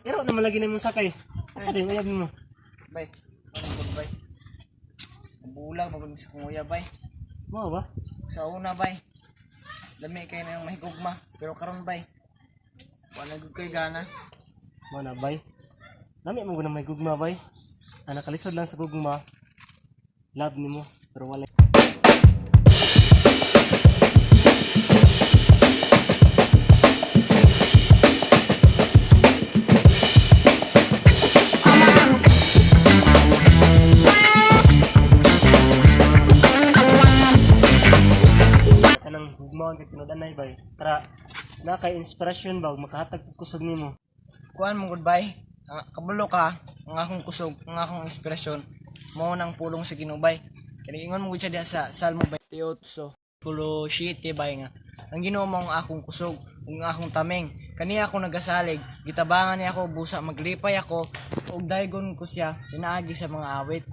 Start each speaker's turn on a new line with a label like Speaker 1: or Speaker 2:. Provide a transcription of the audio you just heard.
Speaker 1: Iro naman lagi na imong sakay. Asa din uyab nimo?
Speaker 2: Bay, ano gud, bay? Bulag magud sa kong uyab, bay.
Speaker 1: Mao ba?
Speaker 2: Sa una, bay, lami kay na yung mahigugma, pero karon, bay, wala gud koy gana.
Speaker 1: Mao na, bay. Lami mo gud na may gugma, bay. Ang nakalisod lang sa gugma, love nimo pero wala kanang gugmaon kay tinud-anay, bay. Tara na kay inspirasyon ba ug makahatag og kusog nimo.
Speaker 2: Kuan mo gud, bay. Ang kabulo ka, ang akong kusog, ang akong inspirasyon, mao nang pulong sa Ginoo, bay. Kay ingon mo gud siya diha sa Salmo 28, kulo 7, bay, nga ang Ginoo mao ang akong kusog ug ang akong tameng. Kaniya ako nagasalig, gitabangan niya ako busa maglipay ako ug daygon ko siya pinaagi sa mga awit.